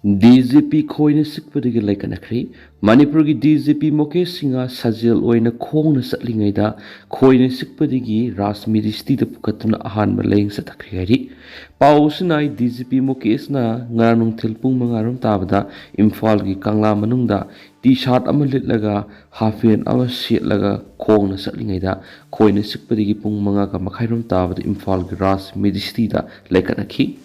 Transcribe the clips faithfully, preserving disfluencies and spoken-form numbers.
D G P ꯈꯣꯏꯅ ꯆꯤꯛꯄꯗꯒꯤ ꯂꯩꯈꯠꯅꯈ꯭ꯔꯦ꯫ ꯃꯅꯤꯄꯨꯔꯒꯤ D G P Mukesh Singh ꯁꯥꯖꯦꯜ ꯑꯣꯏꯅ ꯈꯣꯡꯅ ꯆꯠꯂꯤꯉꯩꯗ ꯈꯣꯏꯅ ꯆꯤꯛꯄꯗꯒꯤ ꯔꯥꯖꯃꯤꯔꯤ ꯁꯤꯇꯤꯗ ꯄꯨꯈꯠꯇꯨꯅ ꯑꯍꯥꯟꯕ ꯂꯥꯌꯦꯡ ꯆꯠꯊꯈ꯭ꯔꯦ ꯍꯥꯏꯔꯤ꯫ ꯄꯥꯎ ꯑꯁꯤꯅ ꯗꯤ ꯖꯤ ꯄꯤ ꯃꯨꯀꯦꯁꯅ ꯉꯔꯥꯡ ꯅꯨꯡꯊꯤꯜ ꯄꯨꯡ ꯃꯉꯥ ꯔꯣꯝ ꯇꯥꯕꯗ ꯏꯝꯐꯥꯜꯒꯤ ꯀꯪꯂꯥ ꯃꯅꯨꯡꯗ ꯇꯤ ꯁꯥꯔꯠ ꯑꯃ ꯂꯤꯠꯂꯒ ꯍꯥꯐ ꯄꯦꯟ ꯑꯃ ꯁꯦꯠꯂꯒ ꯈꯣꯡꯅ ꯆꯠꯂꯤꯉꯩꯗ ꯈꯣꯏꯅ ꯆꯤꯛꯄꯗꯒꯤ ꯄꯨꯡ ꯃꯉꯥꯒ ꯃꯈꯥꯏꯔꯣꯝ ꯇꯥꯕꯗ ꯏꯝꯐꯥꯜꯒꯤ ꯔꯥꯖꯃꯤꯔꯤ ꯁꯤꯇꯤꯗ ꯂꯩꯈꯠꯅꯈꯤ꯫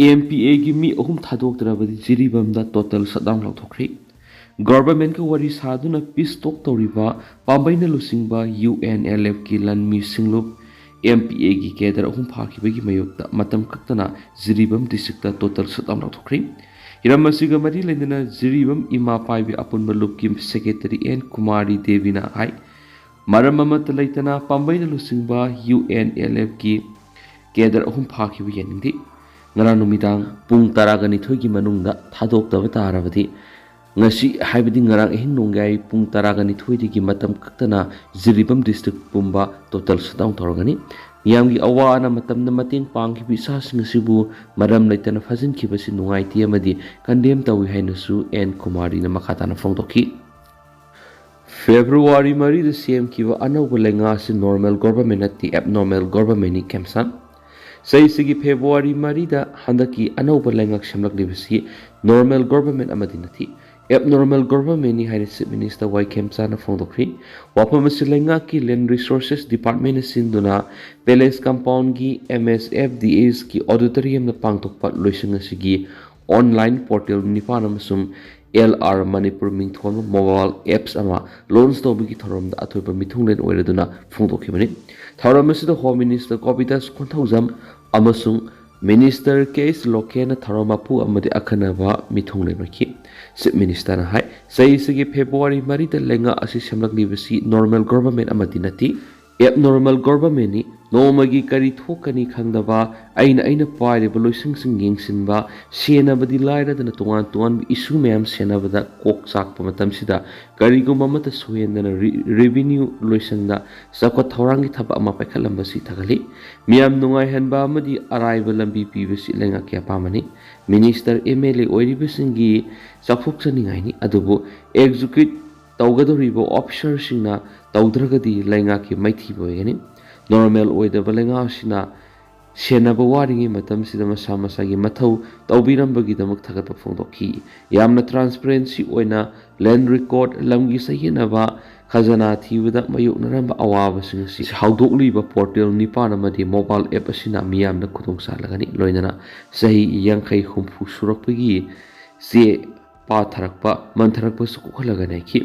ꯑꯦꯝ ꯄꯤ ꯑꯦꯒꯤ ꯃꯤ ꯑꯍꯨꯝ ꯊꯥꯗꯣꯛꯇ꯭ꯔꯕꯗꯤ ꯖꯤꯔꯤꯕꯥꯝꯗ ꯇꯣꯇꯦꯜ ꯁꯠꯗꯥꯎꯟ ꯂꯥꯎꯊꯣꯛꯈ꯭ꯔꯦ꯫ ꯒꯚꯔꯟꯃꯦꯟꯠꯀ ꯋꯥꯔꯤ ꯁꯥꯗꯨꯅ ꯄꯤꯁ ꯇꯣꯛ ꯇꯧꯔꯤꯕ ꯄꯥꯝꯕꯩꯅ ꯂꯨꯆꯤꯡꯕ ꯌꯨ ꯑꯦꯟ ꯑꯦꯜ ꯑꯦꯐꯀꯤ ꯂꯥꯟꯃꯤ ꯁꯤꯡꯂꯨꯞ ꯑꯦꯝ ꯄꯤ ꯑꯦꯒꯤ ꯀꯦꯗꯔ ꯑꯍꯨꯝ ꯐꯥꯈꯤꯕꯒꯤ ꯃꯥꯌꯣꯛꯇ ꯃꯇꯝ ꯀꯛꯇꯅ ꯖꯤꯔꯤꯕꯥꯝ ꯗꯤꯁꯇ꯭ꯔꯤꯛꯇ ꯇꯣꯇꯦꯜ ꯁꯠꯗꯥꯎꯟ ꯂꯥꯎꯊꯣꯛꯈ꯭ꯔꯦ꯫ ꯍꯤꯔꯝ ꯑꯁꯤꯒ ꯃꯔꯤ ꯂꯩꯅꯅ ꯖꯤꯔꯤꯕꯥꯝ ꯏꯃꯥ ꯄꯥꯏꯕꯤ ꯑꯄꯨꯟꯕ ꯂꯨꯞꯀꯤ ꯁꯦꯀ꯭ꯔꯦꯇꯔꯤ ꯑꯦꯟ ꯀꯨꯃꯥꯔꯤ ꯗꯦꯕꯤꯅ ꯍꯥꯏ, ꯃꯔꯝ ꯑꯃꯠꯇ ꯂꯩꯇꯅ ꯄꯥꯝꯕꯩꯅ ꯂꯨꯆꯤꯡꯕ ꯌꯨ ꯑꯦꯟ ꯑꯦꯜ ꯑꯦꯐꯀꯤ ꯀꯦꯗꯔ ꯑꯍꯨꯝ ꯐꯥꯈꯤꯕ ꯌꯥꯅꯤꯡꯗꯦ꯫ ꯉꯔꯥꯡ ꯅꯨꯃꯤꯗꯥꯡ ꯄꯨꯡ ꯇꯔꯥꯒ ꯅꯤꯊꯣꯏꯒꯤ ꯃꯅꯨꯡꯗ ꯊꯥꯗꯣꯛꯇꯕ ꯇꯥꯔꯕꯗꯤ ꯉꯁꯤ, ꯍꯥꯏꯕꯗꯤ ꯉꯔꯥꯡ ꯑꯍꯤꯡ ꯅꯣꯡꯌꯥꯏ ꯄꯨꯡ ꯇꯔꯥꯒ ꯅꯤꯊꯣꯏꯗꯒꯤ ꯃꯇꯝ ꯀꯛꯇꯅ ꯖꯤꯔꯤꯕꯥꯝ ꯗꯤꯁꯇ꯭ꯔꯤꯛ ꯄꯨꯝꯕ ꯇꯣꯇꯦꯜ ꯁꯠꯗꯥꯎꯟ ꯇꯧꯔꯒꯅꯤ꯫ ꯃꯤꯌꯥꯝꯒꯤ ꯑꯋꯥ ꯑꯅꯥ ꯃꯇꯝꯗ ꯃꯇꯦꯡ ꯄꯥꯡꯈꯤꯕ ꯏꯆꯥꯁꯤꯡ ꯑꯁꯤꯕꯨ ꯃꯔꯝ ꯂꯩꯇꯅ ꯐꯥꯖꯤꯟꯈꯤꯕꯁꯤ ꯅꯨꯡꯉꯥꯏꯇꯦ ꯑꯃꯗꯤ ꯀꯟꯗꯦꯝ ꯇꯧꯏ ꯍꯥꯏꯅꯁꯨ ꯑꯦꯟ ꯀꯨꯃꯥꯔꯤꯅ ꯃꯈꯥ ꯇꯥꯅ ꯐꯣꯡꯗꯣꯛꯈꯤ꯫ ꯐꯦꯕ꯭ꯔꯨꯋꯥꯔꯤ ꯃꯔꯤꯗ ꯁꯦꯝꯈꯤꯕ ꯑꯅꯧꯕ ꯂꯩꯉꯥꯛ ꯑꯁꯤ ꯅꯣꯔꯃꯦꯜ ꯒꯣꯚꯔꯟꯃꯦꯟꯠ ꯅꯠꯇꯦ, ꯑꯦꯕꯅꯣꯔꯃꯦꯜ ꯒꯣꯚꯔꯟꯃꯦꯟꯠꯅꯤ, ꯈꯦꯝꯆꯥꯟ꯫ ꯆꯍꯤꯁꯤꯒꯤ ꯐꯦꯕ꯭ꯔꯨꯋꯥꯔꯤ ꯃꯔꯤꯗ ꯍꯟꯗꯛꯀꯤ ꯑꯅꯧꯕ ꯂꯩꯉꯥꯛ ꯁꯦꯝꯂꯛꯂꯤꯕꯁꯤ ꯅꯣꯔꯃꯦꯜ ꯒꯣꯚꯔꯟꯃꯦꯟꯠ ꯑꯃꯗꯤ ꯅꯠꯇꯦ, ꯑꯦꯕꯅꯣꯔꯃꯦꯜ ꯒꯣꯚꯔꯟꯃꯦꯟꯠꯅꯤ ꯍꯥꯏꯅ ꯆꯤꯐ ꯃꯤꯅꯤꯁꯇꯔ ꯋꯥꯏ ꯈꯦꯝꯆꯥꯟꯅ ꯐꯣꯡꯗꯣꯛꯈ꯭ꯔꯤ꯫ ꯋꯥꯐꯝ ꯑꯁꯤ ꯂꯩꯉꯥꯛꯀꯤ ꯂꯦꯟ ꯔꯤꯁꯣꯔꯁꯦꯁ ꯗꯤꯄꯥꯔꯠꯃꯦꯟꯠꯅ ꯁꯤꯟꯗꯨꯅ ꯄꯦꯂꯦꯁ ꯀꯝꯄꯥꯎꯟꯒꯤ ꯑꯦꯝ ꯑꯦꯁ ꯑꯦꯐ ꯗꯤ ꯑꯦꯁꯀꯤ ꯑꯣꯗꯤꯇꯣꯔꯤꯌꯝꯗ ꯄꯥꯡꯊꯣꯛꯄ ꯂꯣꯏꯁꯪ ꯑꯁꯤꯒꯤ ꯑꯣꯟꯂꯥꯏꯟ ꯄꯣꯔꯇꯦꯜ ꯅꯤꯄꯥꯟ ꯑꯃꯁꯨꯡ ꯑꯦꯜ ꯑꯥꯔ ꯃꯅꯤꯄꯨꯔ ꯃꯤꯡꯊꯣꯟꯕ ꯃꯣꯕꯥꯏꯜ ꯑꯦꯞꯁ ꯑꯃ ꯂꯣꯟꯆ ꯇꯧꯕꯒꯤ ꯊꯧꯔꯝꯗ ꯑꯊꯣꯏꯕ ꯃꯤꯊꯨꯡꯂꯦꯟ ꯑꯣꯏꯔꯗꯨꯅ ꯐꯣꯡꯗꯣꯛꯈꯤꯕꯅꯤ꯫ ꯊꯧꯔꯝ ꯑꯁꯤꯗ ꯍꯣꯝ ꯃꯤꯅꯤꯁꯇꯔ ꯀꯣꯕꯤꯗꯥꯁ ꯀꯣꯟꯊꯧꯖꯝ ꯑꯃꯁꯨꯡ ꯃꯤꯅꯤꯁꯇꯔ ꯀꯦ ꯑꯩꯆ ꯂꯣꯀꯦꯟꯅ ꯊꯧꯔꯝ ꯃꯄꯨ ꯑꯃꯗꯤ ꯑꯈꯟꯅꯕ ꯃꯤꯊꯨꯡꯂꯦꯟ ꯑꯣꯏꯈꯤ꯫ ꯆꯤꯐ ꯃꯤꯅꯤꯁꯇꯔꯅ ꯍꯥꯏ, ꯆꯍꯤꯁꯤꯒꯤ ꯐꯦꯕ꯭ꯔꯨꯋꯥꯔꯤ ꯃꯔꯤꯗ ꯂꯩꯉꯥꯛ ꯑꯁꯤ ꯁꯦꯝꯂꯛꯂꯤꯕꯁꯤ ꯅꯣꯔꯃꯦꯜ ꯒꯣꯚꯔꯟꯃꯦꯟꯠ ꯑꯃꯗꯤ ꯅꯠꯇꯦ, ꯑꯦꯕꯅꯣꯔꯃꯦꯜ ꯒꯣꯚꯔꯟꯃꯦꯟꯠꯅꯤ꯫ ꯅꯣꯡꯃꯒꯤ ꯀꯔꯤ ꯊꯣꯛꯀꯅꯤ ꯈꯪꯗꯕ, ꯑꯩꯅ ꯑꯩꯅ ꯄꯥꯏꯔꯤꯕ ꯂꯣꯏꯁꯪꯁꯤꯡ ꯌꯦꯡꯁꯤꯟꯕ, ꯁꯦꯟꯅꯕꯗꯤ ꯂꯥꯏꯔꯗꯅ ꯇꯣꯉꯥꯟ ꯇꯣꯉꯥꯟꯕ ꯏꯁꯨ ꯃꯌꯥꯝ ꯁꯦꯟꯅꯕꯗ ꯀꯣꯛ ꯆꯥꯛꯄ ꯃꯇꯝꯁꯤꯗ ꯀꯔꯤꯒꯨꯝꯕ ꯑꯃꯠꯇ ꯁꯣꯏꯍꯟꯗꯅ ꯔꯤ-, ꯔꯦꯚꯤꯅ꯭ꯌꯨ ꯂꯣꯏꯁꯪꯗ ꯆꯥꯎꯈꯠ ꯊꯧꯔꯥꯡꯒꯤ ꯊꯕꯛ ꯑꯃ ꯄꯥꯏꯈꯠꯂꯝꯕꯁꯤ ꯊꯥꯒꯠꯂꯤ꯫ ꯃꯤꯌꯥꯝ ꯅꯨꯡꯉꯥꯏꯍꯟꯕ ꯑꯃꯗꯤ ꯑꯔꯥꯏꯕ ꯂꯝꯕꯤ ꯄꯤꯕꯁꯤ ꯂꯩꯉꯥꯛꯀꯤ ꯑꯄꯥꯝꯕꯅꯤ꯫ ꯃꯤꯅꯤꯁꯇꯔ, ꯑꯦꯝ ꯑꯦꯜ ꯑꯦ ꯑꯣꯏꯔꯤꯕꯁꯤꯡꯒꯤ ꯆꯥꯎꯊꯣꯛꯆꯅꯤꯡꯉꯥꯏꯅꯤ, ꯑꯗꯨꯕꯨ ꯑꯦꯛꯖꯤꯀ꯭ꯌꯨꯠ ꯇꯧꯒꯗꯧꯔꯤꯕ ꯑꯣꯐꯤꯁꯔꯁꯤꯡꯅ ꯇꯧꯗ꯭ꯔꯒꯗꯤ ꯂꯩꯉꯥꯛꯀꯤ ꯃꯥꯏꯊꯤꯕ ꯑꯣꯏꯒꯅꯤ꯫ ꯅꯣꯔꯃꯦꯜ ꯑꯣꯏꯗꯕ ꯂꯩꯉꯥꯛ ꯑꯁꯤꯅ ꯁꯦꯟꯅꯕ ꯋꯥꯔꯤꯉꯩ ꯃꯇꯝꯁꯤꯗ ꯃꯁꯥ ꯃꯁꯥꯒꯤ ꯃꯊꯧ ꯇꯧꯕꯤꯔꯝꯕꯒꯤꯗꯃꯛ ꯊꯥꯒꯠꯄ ꯐꯣꯡꯗꯣꯛꯈꯤ꯫ ꯌꯥꯝꯅ ꯇ꯭ꯔꯥꯟꯁꯄꯔꯦꯟꯁꯤ ꯑꯣꯏꯅ ꯂꯦꯟ ꯔꯦꯀꯣꯔꯗ, ꯂꯝꯒꯤ ꯆꯌꯦꯠꯅꯕ, ꯈꯖꯅꯥ ꯊꯤꯕꯗ ꯃꯥꯌꯣꯛꯅꯔꯝꯕ ꯑꯋꯥꯕꯁꯤꯡ ꯑꯁꯤ ꯍꯧꯗꯣꯛꯂꯤꯕ ꯄꯣꯔꯇꯦꯜ ꯅꯤꯄꯥꯟ ꯑꯃꯗꯤ ꯃꯣꯕꯥꯏꯜ ꯑꯦꯞ ꯑꯁꯤꯅ ꯃꯤꯌꯥꯝꯗ ꯈꯨꯗꯣꯡ ꯆꯥꯍꯜꯂꯒꯅꯤ꯫ ꯂꯣꯏꯅꯅ ꯆꯍꯤ ꯌꯥꯡꯈꯩ ꯍꯨꯝꯐꯨ ꯁꯨꯔꯛꯄꯒꯤ ꯆꯦ ꯄꯥꯊꯔꯛꯄ, ꯃꯟꯊꯔꯛꯄꯁꯨ ꯀꯣꯛꯍꯜꯂꯒꯅꯤ ꯍꯥꯏꯈꯤ꯫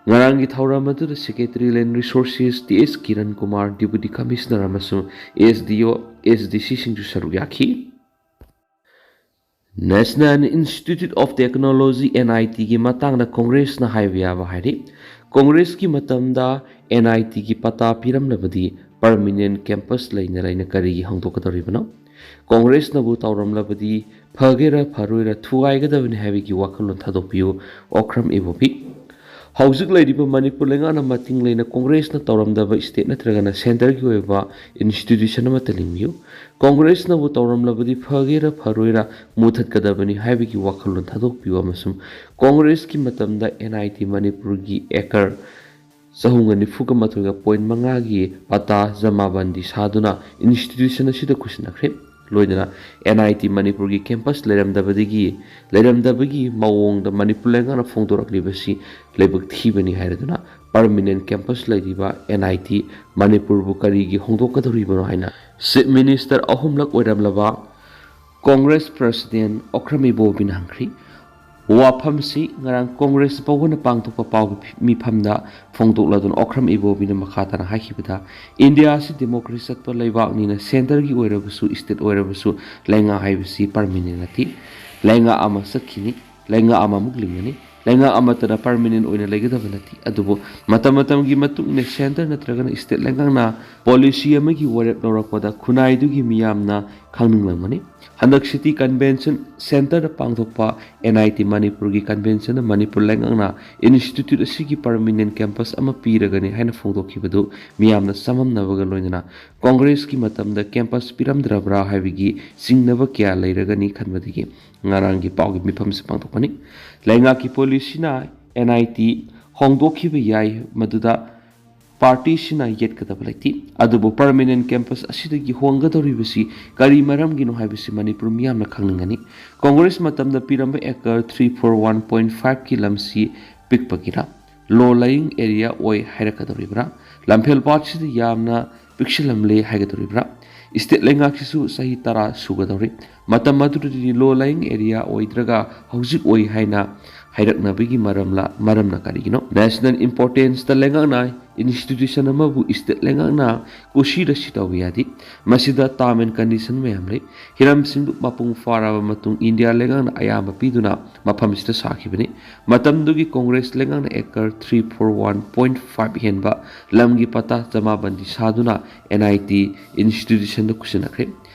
ꯉꯔꯥꯡꯒꯤ ꯊꯧꯔꯝ ꯑꯗꯨꯗ ꯁꯦꯀ꯭ꯔꯦꯇꯔꯤ ꯂꯦꯟ ꯔꯤꯁꯣꯔꯁꯦꯁ ꯇꯤ ꯑꯦꯁ ꯀꯤꯔꯟ ꯀꯨꯃꯥꯔ, ꯗꯤꯄꯨꯇꯤ ꯀꯃꯤꯁꯅꯔ ꯑꯃꯁꯨꯡ ꯑꯦꯁ ꯗꯤ ꯑꯣ, ꯑꯦꯁ ꯗꯤ ꯁꯤꯁꯤꯡꯁꯨ ꯁꯔꯨꯛ ꯌꯥꯈꯤ꯫ National Institute of Technology, N I ꯇꯤꯒꯤ ꯃꯇꯥꯡꯗ ꯀꯣꯡꯒ꯭ꯔꯦꯁꯅ ꯍꯥꯏꯕ ꯌꯥꯕ ꯍꯥꯏꯔꯤ꯫ ꯀꯣꯡꯒ꯭ꯔꯦꯁꯀꯤ ꯃꯇꯝꯗ ꯑꯦꯟ ꯑꯥꯏ ꯇꯤꯒꯤ ꯄꯇꯥ ꯄꯤꯔꯝꯂꯕꯗꯤ ꯄꯔꯃꯤꯅꯦꯟ ꯀꯦꯝꯄꯁ ꯂꯩꯅ ꯂꯩꯅ ꯀꯔꯤꯒꯤ ꯍꯣꯡꯗꯣꯛꯀꯗꯧꯔꯤꯕꯅꯣ? ꯀꯣꯡꯒ꯭ꯔꯦꯁꯅꯕꯨ ꯇꯧꯔꯝꯂꯕꯗꯤ ꯐꯒꯦꯔꯥ ꯐꯔꯣꯏꯔꯥ ꯊꯨꯒꯥꯏꯒꯗꯕꯅꯤ ꯍꯥꯏꯕꯒꯤ ꯋꯥꯈꯜꯂꯣꯟ ꯊꯥꯗꯣꯛꯄꯤꯌꯨ, ꯑꯣꯀ꯭ꯔꯝ ꯏꯕꯣꯕꯤ꯫ ꯍꯧꯖꯤꯛ ꯂꯩꯔꯤꯕ ꯃꯅꯤꯄꯨꯔ ꯂꯩꯉꯥꯛꯅ ꯃꯇꯤꯡ ꯂꯩꯅ ꯀꯣꯡꯒ꯭ꯔꯦꯁꯅ ꯇꯧꯔꯝꯗꯕ ꯁ꯭ꯇꯦꯠ ꯅꯠꯇ꯭ꯔꯒꯅ ꯁꯦꯟꯇꯔꯒꯤ ꯑꯣꯏꯕ ꯏꯟꯁꯇꯤꯇ꯭ꯌꯨꯁꯟ ꯑꯃꯠꯇ ꯂꯤꯡꯕꯤꯌꯨ꯫ ꯀꯣꯡꯒ꯭ꯔꯦꯁꯅꯕꯨ ꯇꯧꯔꯝꯂꯕꯗꯤ ꯐꯒꯦꯔꯥ ꯐꯔꯣꯏꯔꯥ ꯃꯨꯊꯠꯀꯗꯕꯅꯤ ꯍꯥꯏꯕꯒꯤ ꯋꯥꯈꯜꯂꯣꯟ ꯊꯥꯗꯣꯛꯄꯤꯌꯨ ꯑꯃꯁꯨꯡ ꯀꯣꯡꯒ꯭ꯔꯦꯁꯀꯤ ꯃꯇꯝꯗ ꯑꯦꯟ ꯑꯥꯏ ꯇꯤ ꯃꯅꯤꯄꯨꯔꯒꯤ ꯑꯦꯀꯔ ꯆꯍꯨꯝꯒ ꯅꯤꯐꯨꯒ ꯃꯥꯊꯣꯏꯒ ꯄꯣꯏꯟ ꯃꯉꯥꯒꯤ ꯄꯇꯥ ꯖꯃꯥꯕꯟꯗꯤ ꯁꯥꯗꯨꯅ ꯏꯟꯁꯇꯤꯇ꯭ꯌꯨꯁꯟ ꯑꯁꯤꯗ ꯈꯨꯠꯁꯤꯟꯅꯈ꯭ꯔꯦ꯫ ꯂꯣꯏꯅꯅ ꯑꯦꯟ ꯑꯥꯏ ꯇꯤ ꯃꯅꯤꯄꯨꯔꯒꯤ ꯀꯦꯝꯄꯁ ꯂꯩꯔꯝꯗꯕꯗꯒꯤ, ꯂꯩꯔꯝꯗꯕꯒꯤ ꯃꯑꯣꯡꯗ ꯃꯅꯤꯄꯨꯔ ꯂꯩꯉꯥꯛꯅ ꯐꯣꯡꯗꯣꯔꯛꯂꯤꯕꯁꯤ ꯂꯥꯏꯕꯛ ꯊꯤꯕꯅꯤ ꯍꯥꯏꯔꯗꯨꯅ ꯄꯔꯃꯤꯅꯦꯟ ꯀꯦꯝꯄꯁ ꯂꯩꯔꯤꯕ ꯑꯦꯟ ꯑꯥꯏ ꯇꯤ ꯃꯅꯤꯄꯨꯔꯕꯨ ꯀꯔꯤꯒꯤ ꯍꯣꯡꯗꯣꯛꯀꯗꯧꯔꯤꯕꯅꯣ ꯍꯥꯏꯅ ꯆꯤꯐ ꯃꯤꯅꯤꯁꯇꯔ ꯑꯍꯨꯝꯂꯛ ꯑꯣꯏꯔꯝꯂꯕ ꯀꯣꯡꯒ꯭ꯔꯦꯁ ꯄ꯭ꯔꯁꯤꯗꯦꯟ ꯑꯣꯀ꯭ꯔꯝ ꯏꯕꯣꯕꯤꯅ ꯍꯪꯈ꯭ꯔꯤ꯫ ꯋꯥꯐꯝꯁꯤ ꯉꯔꯥꯡ ꯀꯣꯡꯒ꯭ꯔꯦꯁ ꯄꯥꯎꯒꯅ ꯄꯥꯡꯊꯣꯛꯄ ꯄꯥꯎꯒꯤ ꯃꯤꯐꯝꯗ ꯐꯣꯡꯗꯣꯛꯂꯗꯨꯅ ꯑꯣꯀ꯭ꯔꯝ ꯏꯕꯣꯕꯤꯅ ꯃꯈꯥ ꯇꯥꯅ ꯍꯥꯏꯈꯤꯕꯗ, ꯏꯟꯗꯤꯌꯥ ꯑꯁꯤ ꯗꯦꯃꯣꯀ꯭ꯔꯦꯁꯤ ꯆꯠꯄ ꯂꯩꯕꯥꯛꯅꯤꯅ ꯁꯦꯟꯇꯔꯒꯤ ꯑꯣꯏꯔꯕꯁꯨ, ꯁ꯭ꯇꯦꯠ ꯑꯣꯏꯔꯕꯁꯨ ꯂꯩꯉꯥꯛ ꯍꯥꯏꯕꯁꯤ ꯄꯔꯃꯤꯅꯦꯟ ꯅꯠꯇꯦ꯫ ꯂꯩꯉꯥꯛ ꯑꯃ ꯆꯠꯈꯤꯅꯤ, ꯂꯩꯉꯥꯛ ꯑꯃꯃꯨꯛ ꯂꯤꯡꯒꯅꯤ꯫ ꯂꯩꯉꯥꯛ ꯑꯃꯠꯇꯅ ꯄꯔꯃꯤꯅꯦꯟ ꯑꯣꯏꯅ ꯂꯩꯒꯗꯕ ꯅꯠꯇꯦ꯫ ꯑꯗꯨꯕꯨ ꯃꯇꯝ ꯃꯇꯝꯒꯤ ꯃꯇꯨꯡ ꯏꯟꯅ ꯁꯦꯟꯇꯔ ꯅꯠꯇ꯭ꯔꯒꯅ ꯁ꯭ꯇꯦꯠ ꯂꯩꯉꯥꯛꯅ ꯄꯣꯂꯤꯁꯤ ꯑꯃꯒꯤ ꯋꯥꯔꯦꯞ ꯂꯧꯔꯛꯄꯗ ꯈꯨꯟꯅꯥꯏꯗꯨꯒꯤ ꯃꯤꯌꯥꯝꯅ ꯈꯪꯅꯤꯡꯂꯝꯒꯅꯤ꯫ ꯍꯟꯗꯛ ꯁꯤꯇꯤ ꯀꯟꯚꯦꯟꯁꯟ ꯁꯦꯟꯇꯔꯗ ꯄꯥꯡꯊꯣꯛꯄ ꯑꯦꯟ ꯑꯥꯏ ꯇꯤ ꯃꯅꯤꯄꯨꯔꯒꯤ ꯀꯟꯚꯦꯟꯁꯟꯗ ꯃꯅꯤꯄꯨꯔ ꯂꯩꯉꯥꯛꯅ ꯏꯟꯁꯇꯤꯇ꯭ꯌꯨꯠ ꯑꯁꯤꯒꯤ ꯄꯔꯃꯤꯅꯦꯟ ꯀꯦꯝꯄꯁ ꯑꯃ ꯄꯤꯔꯒꯅꯤ ꯍꯥꯏꯅ ꯐꯣꯡꯗꯣꯛꯈꯤꯕꯗꯨ ꯃꯤꯌꯥꯝꯅ ꯆꯃꯝꯅꯕꯒ ꯂꯣꯏꯅꯅ ꯀꯣꯡꯒ꯭ꯔꯦꯁꯀꯤ ꯃꯇꯝꯗ ꯀꯦꯝꯄꯁ ꯄꯤꯔꯝꯗ꯭ꯔꯕ꯭ꯔꯥ ꯍꯥꯏꯕꯒꯤ ꯆꯤꯡꯅꯕ ꯀꯌꯥ ꯂꯩꯔꯒꯅꯤ ꯈꯟꯕꯗꯒꯤ ꯉꯔꯥꯡꯒꯤ ꯄꯥꯎꯒꯤ ꯃꯤꯐꯝꯁꯤ ꯄꯥꯡꯊꯣꯛꯄꯅꯤ꯫ ꯂꯩꯉꯥꯛꯀꯤ ꯄꯣꯂꯤꯁꯤꯅ ꯑꯦꯟ ꯑꯥꯏ ꯇꯤ ꯍꯣꯡꯗꯣꯛꯈꯤꯕ ꯌꯥꯏ, ꯃꯗꯨꯗ ꯄꯥꯔꯇꯤꯁꯤꯅ ꯌꯦꯠꯀꯗꯕ ꯂꯩꯇꯦ꯫ ꯑꯗꯨꯕꯨ ꯄꯔꯃꯤꯅꯦꯟ ꯀꯦꯝꯄꯁ ꯑꯁꯤꯗꯒꯤ ꯍꯣꯡꯒꯗꯧꯔꯤꯕꯁꯤ ꯀꯔꯤ ꯃꯔꯝꯒꯤꯅꯣ ꯍꯥꯏꯕꯁꯤ ꯃꯅꯤꯄꯨꯔ ꯃꯤꯌꯥꯝꯅ ꯈꯪꯅꯤꯡꯒꯅꯤ꯫ ꯀꯣꯡꯒ꯭ꯔꯦꯁ ꯃꯇꯝꯗ ꯄꯤꯔꯝꯕ acre three four one point ꯐꯥꯏꯚꯀꯤ ꯂꯝꯁꯤ ꯄꯤꯛꯄꯒꯤꯔ, ꯂꯣ ꯂꯥꯏꯌꯤꯡ ꯑꯦꯔꯤꯌꯥ ꯑꯣꯏ ꯍꯥꯏꯔꯛꯀꯗꯧꯔꯤꯕ꯭ꯔꯥ? ꯂꯝꯐꯦꯜ ꯄꯥꯠꯁꯤꯗ ꯌꯥꯝꯅ ꯄꯤꯛꯁꯤꯜꯂꯝꯂꯦ ꯍꯥꯏꯒꯗꯧꯔꯤꯕ꯭ꯔꯥ? ꯏꯁꯇꯦꯠ ꯂꯩꯉꯥꯛꯁꯤꯁꯨ ꯆꯍꯤ ꯇꯔꯥ ꯁꯨꯒꯗꯧꯔꯤ꯫ ꯃꯇꯝ ꯑꯗꯨꯗꯗꯤ ꯂꯣ ꯂꯥꯏꯌꯤꯡ ꯑꯦꯔꯤꯌꯥ ꯑꯣꯏꯗ꯭ꯔꯒ ꯍꯧꯖꯤꯛ ꯑꯣꯏ ꯍꯥꯏꯅ ꯍꯥꯏꯔꯛꯅꯕꯒꯤ ꯃꯔꯝꯂ-, ꯃꯔꯝꯅ ꯀꯔꯤꯒꯤꯅꯣ? ꯅꯦꯁꯅꯦꯜ ꯏꯝꯄꯣꯔꯇꯦꯟꯁꯇ ꯂꯩꯉꯥꯛꯅ ꯏꯟꯁꯇꯤꯇ꯭ꯌꯨꯁꯟ ꯑꯃꯕꯨ ꯏꯁꯇꯦꯠ ꯂꯩꯉꯥꯛꯅ ꯀꯨꯁꯤꯗꯁꯤ ꯇꯧꯕ ꯌꯥꯗꯦ꯫ ꯃꯁꯤꯗ ꯇꯥꯔꯝ ꯑꯦꯟ ꯀꯟꯗꯤꯁꯟ ꯃꯌꯥꯝ ꯂꯩ꯫ ꯍꯤꯔꯝꯁꯤꯡꯗꯨ ꯃꯄꯨꯡ ꯐꯥꯔꯕ ꯃꯇꯨꯡ ꯏꯟꯗꯤꯌꯥ ꯂꯩꯉꯥꯛꯅ ꯑꯌꯥꯝꯕ ꯄꯤꯗꯨꯅ ꯃꯐꯝꯁꯤꯗ ꯁꯥꯈꯤꯕꯅꯤ꯫ ꯃꯇꯝꯗꯨꯒꯤ ꯀꯣꯡꯒ꯭ꯔꯦꯁ ꯂꯩꯉꯥꯛꯅ acre three four one point five ꯍꯦꯟꯕ ꯂꯝꯒꯤ ꯄꯇꯥ ꯆꯃꯥꯕꯟꯗꯤ ꯁꯥꯗꯨꯅ ꯑꯦꯟ ꯑꯥꯏ ꯇꯤ ꯏꯟꯁꯇꯤꯇ꯭ꯌꯨꯁꯟꯗ ꯈꯨꯠꯁꯤꯟꯅꯈ꯭ꯔꯦ꯫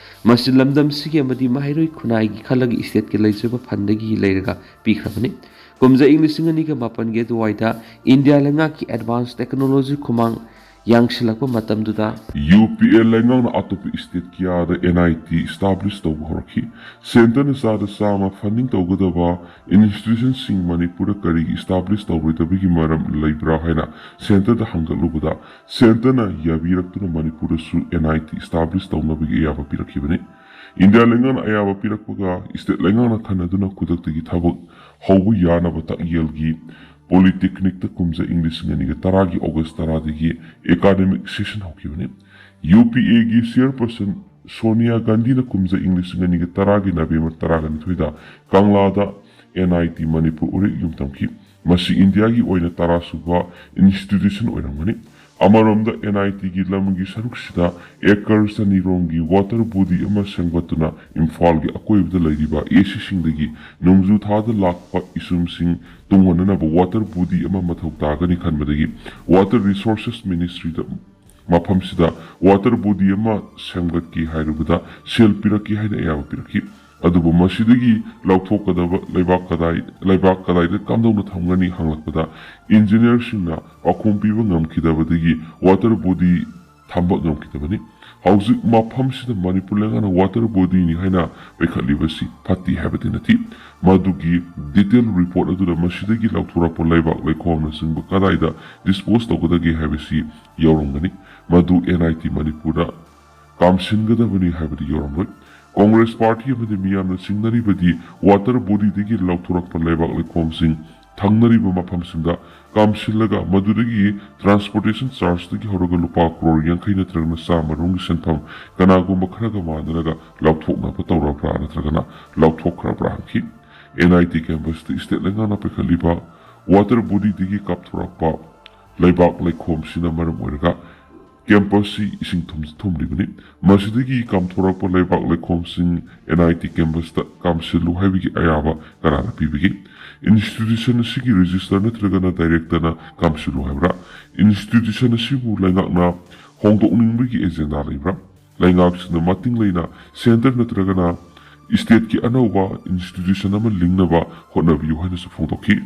ꯃꯁꯤ ꯂꯝꯗꯝꯁꯤꯒꯤ ꯑꯃꯗꯤ ꯃꯍꯩꯔꯣꯏ ꯈꯨꯟꯅꯥꯏꯒꯤ ꯈꯜꯂꯒ ꯏꯁꯇꯦꯠꯀꯤ ꯂꯩꯖꯕ ꯐꯟꯗꯒꯤ ꯂꯩꯔꯒ ꯄꯤꯈ꯭ꯔꯕꯅꯤ꯫ ꯀꯨꯝꯖꯥ ꯏꯪ ꯂꯤꯁꯤꯡ ꯑꯅꯤꯒ ꯃꯥꯄꯟꯒꯤ ꯑꯗꯨꯋꯥꯏꯗ ꯏꯟꯗꯤꯌꯥ ꯂꯩꯉꯥꯛꯀꯤ ꯑꯦꯗꯚꯥꯟꯁ ꯇꯦꯛꯅꯣꯂꯣꯖꯤ ꯈꯨꯃꯥꯡ ꯌꯥꯡꯁꯤꯜꯂꯛꯄ ꯃꯇꯝꯗꯨꯗ ꯌꯨ ꯄꯤ ꯑꯦ ꯂꯩꯉꯥꯛꯅ ꯑꯇꯣꯞꯄ ꯏꯁꯇꯦꯠ ꯀꯌꯥꯗ ꯑꯦꯟ ꯑꯥꯏ ꯇꯤ ꯏꯁꯇꯥꯕ꯭ꯂꯤꯁ ꯇꯧꯕ ꯍꯧꯔꯛꯈꯤ꯫ ꯁꯦꯟꯇꯔꯅ ꯆꯥꯗ ꯆꯥꯝꯃ ꯐꯟꯗꯤꯡ ꯇꯧꯒꯗꯕ ꯏꯟꯁꯇꯤꯇ꯭ꯌꯨꯁꯟꯁꯤꯡ ꯃꯅꯤꯄꯨꯔꯗ ꯀꯔꯤꯒꯤ ꯏꯁꯇꯥꯕ꯭ꯂꯤꯁ ꯇꯧꯔꯣꯏꯗꯕꯒꯤ ꯃꯔꯝ ꯂꯩꯕ꯭ꯔꯥ ꯍꯥꯏꯅ ꯁꯦꯟꯇꯔꯗ ꯍꯪꯒꯠꯂꯨꯕꯗ, ꯁꯦꯟꯇꯔꯅ ꯌꯥꯕꯤꯔꯛꯇꯨꯅ ꯃꯅꯤꯄꯨꯔꯗꯁꯨ ꯑꯦꯟ ꯑꯥꯏ ꯇꯤ ꯏꯁꯇꯥꯕ꯭ꯂꯤꯁ ꯇꯧꯅꯕꯒꯤ ꯑꯌꯥꯕ ꯄꯤꯔꯛꯈꯤꯕꯅꯤ꯫ ꯏꯟꯗꯤꯌꯥ ꯂꯩꯉꯥꯛꯅ ꯑꯌꯥꯕ ꯄꯤꯔꯛꯄꯒ ꯏꯁꯇꯦꯠ ꯂꯩꯉꯥꯛꯅ ꯈꯟꯅꯗꯨꯅ ꯈꯨꯗꯛꯇꯒꯤ ꯊꯕꯛ ꯍꯧꯕ ꯌꯥꯅꯕ ꯇꯥꯛꯌꯦꯜꯒꯤ ꯄꯣꯂꯤꯇꯦꯛꯅꯤꯛꯇ ꯀꯨꯝꯖꯥ ꯏꯪ ꯂꯤꯁꯤꯡ ꯑꯅꯤꯒ ꯇꯔꯥꯒꯤ ꯑꯣꯒꯁ ꯇꯔꯥꯗꯒꯤ ꯑꯦꯀꯥꯗꯃꯤꯛ ꯁꯦꯁꯟ ꯍꯧꯈꯤꯕꯅꯤ꯫ ꯌꯨ ꯄꯤ ꯑꯦꯒꯤ ꯆꯤꯌꯔꯄꯔꯁꯟ ꯁꯣꯅꯤꯌꯥ ꯒꯥꯟꯙꯤꯅ ꯀꯨꯝꯖꯥ ꯏꯪ ꯂꯤꯁꯤꯡ ꯑꯅꯤꯒ ꯇꯔꯥꯒꯤ ꯅꯕꯦꯝꯕꯔ ꯇꯔꯥꯒ ꯅꯤꯊꯣꯏꯗ ꯀꯪꯂꯥꯗ ꯑꯦꯟ ꯑꯥꯏ ꯇꯤ ꯃꯅꯤꯄꯨꯔ ꯎꯔꯦꯛ ꯌꯨꯝ ꯊꯝꯈꯤ꯫ ꯃꯁꯤ ꯏꯟꯗꯤꯌꯥꯒꯤ ꯑꯣꯏꯅ ꯇꯔꯥꯁꯨꯕ ꯏꯟꯁꯇꯤꯇ꯭ꯌꯨꯁꯟ ꯑꯣꯏꯔꯝꯒꯅꯤ꯫ ꯑꯃꯔꯣꯝꯗ, ꯑꯦꯟ ꯑꯥꯏ ꯇꯤꯒꯤ ꯂꯝꯒꯤ ꯁꯔꯨꯛꯁꯤꯗ ꯑꯦꯀꯔ ꯆꯅꯤꯔꯣꯝꯒꯤ ꯋꯥꯇꯔ ꯕꯣꯗꯤ ꯑꯃ ꯁꯦꯝꯒꯠꯇꯨꯅ ꯏꯝꯐꯥꯜꯒꯤ ꯑꯀꯣꯏꯕꯗ ꯂꯩꯔꯤꯕ ꯑꯦ ꯁꯤꯁꯤꯡꯗꯒꯤ ꯅꯣꯡꯖꯨ ꯊꯥꯗ ꯂꯥꯛꯄ ꯏꯁꯨꯝꯁꯤꯡ ꯇꯨꯡꯍꯟꯅꯅꯕ ꯋꯥꯇꯔ ꯕꯣꯗꯤ ꯑꯃ ꯃꯊꯧ ꯇꯥꯒꯅꯤ ꯈꯟꯕꯗꯒꯤ ꯋꯥꯇꯔ ꯔꯤꯁꯣꯔꯁꯦꯁ ꯃꯤꯅꯤꯁꯇ꯭ꯔꯤꯗ ꯃꯐꯝꯁꯤꯗ ꯋꯥꯇꯔ ꯕꯣꯗꯤ ꯑꯃ ꯁꯦꯝꯒꯠꯀꯦ ꯍꯥꯏꯔꯨꯕꯗ ꯁꯦꯜ ꯄꯤꯔꯛꯀꯦ ꯍꯥꯏꯅ ꯑꯌꯥꯕ ꯄꯤꯔꯛꯈꯤ꯫ ꯑꯗꯨꯕꯨ ꯃꯁꯤꯗꯒꯤ ꯂꯧꯊꯣꯛꯀꯗꯕ ꯂꯩꯕꯥꯛ ꯀꯗꯥꯏ-, ꯂꯩꯕꯥꯛ ꯀꯗꯥꯏꯗ ꯀꯝꯗꯧꯅ ꯊꯝꯒꯅꯤ ꯍꯪꯂꯛꯄꯗ ꯏꯟꯖꯤꯅꯤꯌꯔꯁꯤꯡꯅ ꯄꯥꯎꯈꯨꯝ ꯄꯤꯕ ꯉꯝꯈꯤꯗꯕꯗꯒꯤ ꯋꯥꯇꯔ ꯕꯣꯗꯤ ꯊꯝꯕ ꯉꯝꯈꯤꯗꯕꯅꯤ꯫ ꯍꯧꯖꯤꯛ ꯃꯐꯝꯁꯤꯗ ꯃꯅꯤꯄꯨꯔ ꯂꯩꯉꯥꯛꯅ ꯋꯥꯇꯔ ꯕꯣꯗꯤꯅꯤ ꯍꯥꯏꯅ ꯄꯩꯈꯠꯂꯤꯕꯁꯤ ꯐꯠꯇꯦ ꯍꯥꯏꯕꯗꯤ ꯅꯠꯇꯦ꯫ ꯃꯗꯨꯒꯤ ꯗꯤꯇꯦꯜ ꯔꯤꯄꯣꯔꯠ ꯑꯗꯨꯗ ꯃꯁꯤꯗꯒꯤ ꯂꯧꯊꯣꯔꯛꯄ ꯂꯩꯕꯥꯛ ꯂꯩꯈꯣꯝꯅꯆꯤꯡꯕ ꯀꯗꯥꯏꯗ ꯗꯤꯁꯄꯣꯖ ꯇꯧꯒꯗꯒꯦ ꯍꯥꯏꯕꯁꯤ ꯌꯥꯎꯔꯝꯒꯅꯤ꯫ ꯃꯗꯨ ꯑꯦꯟ ꯑꯥꯏ ꯇꯤ ꯃꯅꯤꯄꯨꯔꯗ ꯀꯥꯝꯁꯤꯟꯒꯗꯕꯅꯤ ꯍꯥꯏꯕꯗꯤ ꯌꯥꯎꯔꯝꯂꯣꯏ꯫ ꯀꯣꯡꯒ꯭ꯔꯦꯁ ꯄꯥꯔꯇꯤ ꯑꯃꯗꯤ ꯃꯤꯌꯥꯝꯅ ꯆꯤꯡꯅꯔꯤꯕꯗꯤ ꯋꯥꯇꯔ ꯕꯣꯗꯤꯗꯒꯤ ꯂꯧꯊꯣꯔꯛꯄ ꯂꯩꯕꯥꯛ ꯂꯩꯈꯣꯝꯁꯤꯡ ꯊꯪꯅꯔꯤꯕ ꯃꯐꯝꯁꯤꯡꯗ ꯀꯥꯝꯁꯤꯜꯂꯒ ꯃꯗꯨꯗꯒꯤ ꯇ꯭ꯔꯥꯟꯁꯄꯣꯔꯇꯦꯁꯟ ꯆꯥꯔꯖꯇꯒꯤ ꯍꯧꯔꯒ ꯂꯨꯄꯥ ꯀ꯭ꯔꯣꯔ ꯌꯥꯡꯈꯩ ꯅꯠꯇ꯭ꯔꯒꯅ ꯆꯥꯝꯃ ꯔꯣꯝꯒꯤ ꯁꯦꯟꯐꯝ ꯀꯅꯥꯒꯨꯝꯕ ꯈꯔꯒ ꯃꯥꯟꯅꯔꯒ ꯂꯧꯊꯣꯛꯅꯕ ꯇꯧꯔꯕ꯭ꯔꯥ ꯅꯠꯇ꯭ꯔꯒꯅ ꯂꯧꯊꯣꯛꯈ꯭ꯔꯕ꯭ꯔꯥ ꯍꯪꯈꯤ꯫ ꯑꯦꯟ ꯑꯥꯏ ꯇꯤ ꯀꯦꯝꯄꯁꯇ ꯏꯁꯇꯦꯠ ꯂꯩꯉꯥꯛꯅ ꯄꯤꯈꯠꯂꯤꯕ ꯋꯥꯇꯔ ꯕꯣꯗꯤꯗꯒꯤ ꯀꯥꯞꯊꯣꯔꯛꯄ ꯂꯩꯕꯥꯛ ꯂꯩꯈꯣꯝꯁꯤꯅ ꯃꯔꯝ ꯑꯣꯏꯔꯒ ꯀꯦꯝꯄꯁꯁꯤ ꯏꯁꯤꯡ ꯊꯨꯝ-, ꯊꯨꯝꯂꯤꯕꯅꯤ꯫ ꯃꯁꯤꯗꯒꯤ ꯀꯥꯝꯊꯣꯔꯛꯄ ꯂꯩꯕꯥꯛ ꯂꯩꯈꯣꯝꯁꯤꯡ ꯑꯦꯟ ꯑꯥꯏ ꯇꯤ ꯀꯦꯝꯄꯁꯇ ꯀꯥꯝꯁꯤꯜꯂꯨ ꯍꯥꯏꯕꯒꯤ ꯑꯌꯥꯕ ꯀꯅꯥꯅ ꯄꯤꯕꯒꯦ? ꯏꯟꯁꯇꯤꯇ꯭ꯌꯨꯁꯟ ꯑꯁꯤꯒꯤ ꯔꯦꯖꯤꯁꯇꯔ ꯅꯠꯇ꯭ꯔꯒꯅ ꯗꯥꯏꯔꯦꯛꯇꯔꯅ ꯀꯥꯝꯁꯤꯜꯂꯨ ꯍꯥꯏꯕ꯭ꯔꯥ? ꯏꯟꯁꯇꯤꯇ꯭ꯌꯨꯁꯟ ꯑꯁꯤꯕꯨ ꯂꯩꯉꯥꯛꯅ ꯍꯣꯡꯗꯣꯛꯅꯤꯡꯕꯒꯤ ꯑꯦꯖꯦꯟꯗꯥ ꯂꯩꯕ꯭ꯔꯥ? ꯂꯩꯉꯥꯛꯁꯤꯅ ꯃꯇꯤꯡ ꯂꯩꯅ ꯁꯦꯟꯇꯔ ꯅꯠꯇ꯭ꯔꯒꯅ ꯏꯁꯇꯦꯠꯀꯤ ꯑꯅꯧꯕ ꯏꯟꯁꯇꯤꯇ꯭ꯌꯨꯁꯟ ꯑꯃ ꯂꯤꯡꯅꯕ ꯍꯣꯠꯅꯕꯤꯌꯨ ꯍꯥꯏꯅꯁꯨ ꯐꯣꯡꯗꯣꯛꯈꯤ꯫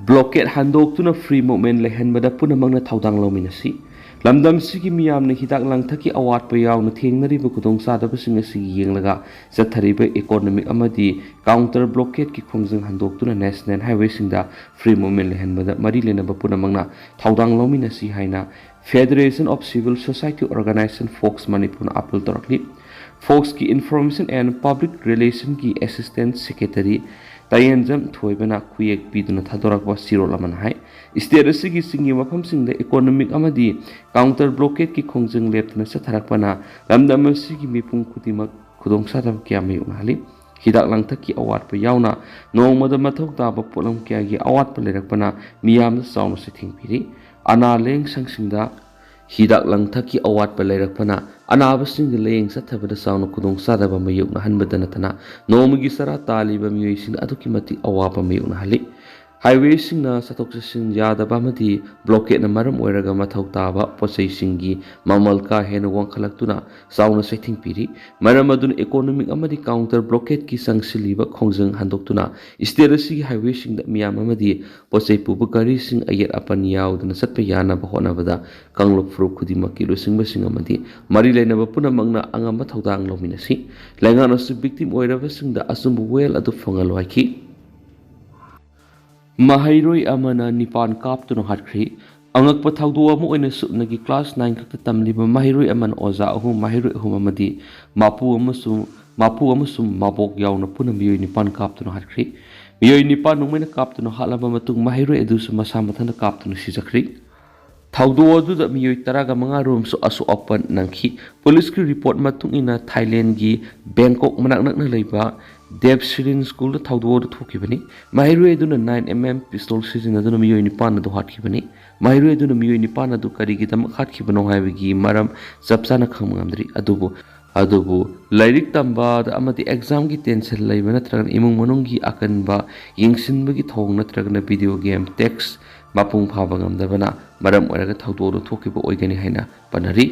ꯕ꯭ꯂꯣꯀꯦꯠ ꯍꯟꯗꯣꯛꯇꯨꯅ ꯐ꯭ꯔꯤ ꯃꯨꯚꯃꯦꯟ ꯂꯩꯍꯟꯕꯗ ꯄꯨꯝꯅꯃꯛꯅ ꯊꯧꯗꯥꯡ ꯂꯧꯃꯤꯟꯅꯁꯤ꯫ ꯂꯝꯗꯝꯁꯤꯒꯤ ꯃꯤꯌꯥꯝꯅ ꯍꯤꯗꯥꯛ ꯂꯥꯡꯊꯛꯀꯤ ꯑꯋꯥꯠꯄ ꯌꯥꯎꯅ ꯊꯦꯡꯅꯔꯤꯕ ꯈꯨꯗꯣꯡꯆꯥꯗꯕꯁꯤꯡ ꯑꯁꯤ ꯌꯦꯡꯂꯒ ꯆꯠꯊꯔꯤꯕ ꯏꯀꯣꯅꯣꯃꯤꯛ ꯑꯃꯗꯤ ꯀꯥꯎꯟꯇꯔ ꯕ꯭ꯂꯣꯀꯦꯠꯀꯤ ꯈꯣꯡꯖꯪ ꯍꯟꯗꯣꯛꯇꯨꯅ ꯅꯦꯁꯅꯦꯜ ꯍꯥꯏꯋꯦꯁꯤꯡꯗ ꯐ꯭ꯔꯤ ꯃꯨꯚꯃꯦꯟ ꯂꯩꯍꯟꯕꯗ ꯃꯔꯤ ꯂꯩꯅꯕ ꯄꯨꯝꯅꯃꯛꯅ ꯊꯧꯗꯥꯡ ꯂꯧꯃꯤꯟꯅꯁꯤ ꯍꯥꯏꯅ Federation of Civil Society Organization, FOCS ꯃꯅꯤꯄꯨꯔꯅ ꯑꯥꯄꯤꯜ ꯇꯧꯔꯛꯂꯤ꯫ ꯐꯣꯛꯁꯀꯤ ꯏꯟꯐꯣꯔꯃꯦꯁꯟ ꯑꯦꯟ ꯄꯕ꯭ꯂꯤꯛ ꯔꯤꯂꯦꯁꯟꯒꯤ ꯑꯦꯁꯤꯁꯇꯦꯟꯠ ꯁꯦꯀ꯭ꯔꯦꯇꯔꯤ ꯇꯥꯌꯦꯟꯖꯝ ꯊꯣꯏꯕꯅ ꯈꯨꯌꯦꯛ ꯄꯤꯗꯨꯅ ꯊꯥꯗꯣꯔꯛꯄ ꯆꯦꯔꯣꯜ ꯑꯃꯅ ꯍꯥꯏ, ꯏꯁꯇꯦꯠ ꯑꯁꯤꯒꯤ ꯆꯤꯡꯒꯤ ꯃꯐꯝꯁꯤꯡꯗ ꯏꯀꯣꯅꯣꯃꯤꯛ ꯑꯃꯗꯤ ꯀꯥꯎꯟꯇꯔ ꯕ꯭ꯂꯣꯀꯦꯠꯀꯤ ꯈꯣꯡꯖꯪ ꯂꯦꯞꯇꯅ ꯆꯠꯊꯔꯛꯄꯅ ꯂꯝꯗꯝ ꯑꯁꯤꯒꯤ ꯃꯤꯄꯨꯝ ꯈꯨꯗꯤꯡꯃꯛ ꯈꯨꯗꯣꯡꯆꯥꯗꯕ ꯀꯌꯥ ꯃꯥꯌꯣꯛꯅꯍꯜꯂꯤ꯫ ꯍꯤꯗꯥꯛ ꯂꯥꯡꯊꯛꯀꯤ ꯑꯋꯥꯠꯄ ꯌꯥꯎꯅ ꯅꯣꯡꯃꯗ ꯃꯊꯧ ꯇꯥꯕ ꯄꯣꯠꯂꯝ ꯀꯌꯥꯒꯤ ꯑꯋꯥꯠꯄ ꯂꯩꯔꯛꯄꯅ ꯃꯤꯌꯥꯝꯗ ꯆꯥꯎꯅ ꯆꯩꯊꯦꯡ ꯄꯤꯔꯤ꯫ ꯑꯅꯥ ꯂꯥꯌꯦꯡ ꯁꯪꯁꯤꯡꯗ ꯍꯤꯗꯥꯛ ꯂꯥꯡꯊꯛꯀꯤ ꯑꯋꯥꯠꯄ ꯂꯩꯔꯛꯄꯅ ꯑꯅꯥꯕꯁꯤꯡꯒꯤ ꯂꯥꯌꯦꯡ ꯆꯠꯊꯕꯗ ꯆꯥꯎꯅ ꯈꯨꯗꯣꯡꯆꯥꯗꯕ ꯃꯥꯌꯣꯛꯅꯍꯟꯕꯗ ꯅꯠꯇꯅ ꯅꯣꯡꯃꯒꯤ ꯆꯔꯥ ꯇꯥꯜꯂꯤꯕ ꯃꯤꯑꯣꯏꯁꯤꯡꯗ ꯑꯗꯨꯛꯀꯤ ꯃꯇꯤꯛ ꯑꯋꯥꯕ ꯃꯥꯌꯣꯛꯅꯍꯜꯂꯤ꯫ ꯍꯥꯏꯋꯦꯁꯤꯡꯅ ꯆꯠꯊꯣꯛ ꯆꯠꯁꯤꯟ ꯌꯥꯗꯕ ꯑꯃꯗꯤ ꯕ꯭ꯂꯣꯀꯦꯠꯅ ꯃꯔꯝ ꯑꯣꯏꯔꯒ ꯃꯊꯧ ꯇꯥꯕ ꯄꯣꯠꯆꯩꯁꯤꯡꯒꯤ ꯃꯃꯜ ꯀꯥ ꯍꯦꯟꯅ ꯋꯥꯡꯈꯠꯂꯛꯇꯨꯅ ꯆꯥꯎꯅ ꯆꯩꯊꯦꯡ ꯄꯤꯔꯤ꯫ ꯃꯔꯝ ꯑꯗꯨꯅ ꯏꯀꯣꯅꯣꯃꯤꯛ ꯑꯃꯗꯤ ꯀꯥꯎꯟꯇꯔ ꯕ꯭ꯂꯣꯀꯦꯠꯀꯤ ꯆꯪꯁꯤꯜꯂꯤꯕ ꯈꯣꯡꯖꯪ ꯍꯟꯗꯣꯛꯇꯨꯅ ꯁ꯭ꯇꯦꯠ ꯑꯁꯤꯒꯤ ꯍꯥꯏꯋꯦꯁꯤꯡꯗ ꯃꯤꯌꯥꯝ ꯑꯃꯗꯤ ꯄꯣꯠꯆꯩ ꯄꯨꯕ ꯒꯥꯔꯤꯁꯤꯡ ꯑꯌꯦꯠ ꯑꯄꯟ ꯌꯥꯎꯗꯅ ꯆꯠꯄ ꯌꯥꯅꯕ ꯍꯣꯠꯅꯕꯗ ꯀꯥꯡꯂꯨꯞ ꯐꯨꯔꯨꯞ ꯈꯨꯗꯤꯡꯃꯛꯀꯤ ꯂꯨꯆꯤꯡꯕꯁꯤꯡ ꯑꯃꯗꯤ ꯃꯔꯤ ꯂꯩꯅꯕ ꯄꯨꯝꯅꯃꯛꯅ ꯑꯉꯝꯕ ꯊꯧꯗꯥꯡ ꯂꯧꯃꯤꯟꯅꯁꯤ꯫ ꯂꯩꯉꯥꯛꯅꯁꯨ ꯚꯤꯛꯇꯤꯝ ꯑꯣꯏꯔꯕꯁꯤꯡꯗ ꯑꯆꯨꯝꯕ ꯋꯥꯌꯦꯜ ꯑꯗꯨ ꯐꯪꯍꯜꯂꯨ ꯍꯥꯏꯈꯤ꯫ ꯃꯍꯩꯔꯣꯏ ꯑꯃꯅ ꯅꯤꯄꯥꯟ ꯀꯥꯞꯇꯨꯅ ꯍꯥꯠꯈ꯭ꯔꯤ꯫ ꯑꯉꯛꯄ ꯊꯧꯗꯣꯛ ꯑꯃ ꯑꯣꯏꯅ ꯁꯨꯞꯅꯒꯤ ꯀ꯭ꯂꯥꯁ ꯅꯥꯏꯟ ꯈꯛꯇ ꯇꯝꯂꯤꯕ ꯃꯍꯩꯔꯣꯏ ꯑꯃꯅ ꯑꯣꯖꯥ ꯑꯍꯨꯝ, ꯃꯍꯩꯔꯣꯏ ꯑꯍꯨꯝ ꯑꯃꯗꯤ ꯃꯄꯨ ꯑꯃꯁꯨꯡ, ꯃꯄꯨ ꯑꯃꯁꯨꯡ ꯃꯕꯣꯛ ꯌꯥꯎꯅ ꯄꯨꯟꯅ ꯃꯤꯑꯣꯏ ꯅꯤꯄꯥꯟ ꯀꯥꯞꯇꯨꯅ ꯍꯥꯠꯈ꯭ꯔꯤ꯫ ꯃꯤꯑꯣꯏ ꯅꯤꯄꯥꯟ ꯅꯣꯡꯃꯩꯅ ꯀꯥꯞꯇꯨꯅ ꯍꯥꯠꯂꯕ ꯃꯇꯨꯡ ꯃꯍꯩꯔꯣꯏ ꯑꯗꯨꯁꯨ ꯃꯁꯥ ꯃꯊꯟꯇ ꯀꯥꯞꯇꯨꯅ ꯁꯤꯖꯈ꯭ꯔꯤ꯫ ꯊꯧꯗꯣꯛ ꯑꯗꯨꯗ ꯃꯤꯑꯣꯏ ꯇꯔꯥꯒ ꯃꯉꯥ ꯔꯣꯝꯁꯨ ꯑꯁꯣꯛ ꯑꯄꯟ ꯅꯪꯈꯤ꯫ ꯄꯨꯂꯤꯁꯀꯤ ꯔꯤꯄꯣꯔꯠ ꯃꯇꯨꯡ ꯏꯟꯅ ꯊꯥꯏꯂꯦꯟꯒꯤ ꯕꯦꯡꯀꯣꯛ ꯃꯅꯥꯛ ꯅꯛꯅ ꯂꯩꯕ ꯗꯦꯕ ꯁꯤꯔꯤꯟ ꯁ꯭ꯀꯨꯜꯗ ꯊꯧꯗꯣꯛ ꯑꯗꯨ ꯊꯣꯛꯈꯤꯕꯅꯤ꯫ ꯃꯍꯩꯔꯣꯏ ꯑꯗꯨꯅ ꯅꯥꯏꯟ ꯑꯦꯝ ꯑꯦꯝ ꯄꯤꯁꯇꯣꯜ ꯁꯤꯖꯤꯟꯅꯗꯨꯅ ꯃꯤꯑꯣꯏ ꯅꯤꯄꯥꯟ ꯑꯗꯨ ꯍꯥꯠꯈꯤꯕꯅꯤ꯫ ꯃꯍꯩꯔꯣꯏ ꯑꯗꯨꯅ ꯃꯤꯑꯣꯏ ꯅꯤꯄꯥꯟ ꯑꯗꯨ ꯀꯔꯤꯒꯤꯗꯃꯛ ꯍꯥꯠꯈꯤꯕꯅꯣ ꯍꯥꯏꯕꯒꯤ ꯃꯔꯝ ꯆꯞ ꯆꯥꯅ ꯈꯪꯕ ꯉꯝꯗ꯭ꯔꯤ꯫ ꯑꯗꯨꯕꯨ, ꯑꯗꯨꯕꯨ ꯂꯥꯏꯔꯤꯛ ꯇꯝꯕꯗ ꯑꯃꯗꯤ ꯑꯦꯛꯖꯥꯝꯒꯤ ꯇꯦꯟꯁꯟ ꯂꯩꯕ ꯅꯠꯇ꯭ꯔꯒꯅ ꯏꯃꯨꯡ ꯃꯅꯨꯡꯒꯤ ꯑꯀꯟꯕ ꯌꯦꯡꯁꯤꯟꯕꯒꯤ ꯊꯧꯑꯣꯡ ꯅꯠꯇ꯭ꯔꯒꯅ ꯚꯤꯗꯤꯑꯣ ꯒꯦꯝ ꯇꯦꯛꯁ ꯃꯄꯨꯡ ꯐꯥꯕ ꯉꯝꯗꯕꯅ ꯃꯔꯝ ꯑꯣꯏꯔꯒ ꯊꯧꯗꯣꯛ ꯑꯗꯨ ꯊꯣꯛꯈꯤꯕ ꯑꯣꯏꯒꯅꯤ ꯍꯥꯏꯅ ꯄꯟꯅꯔꯤ꯫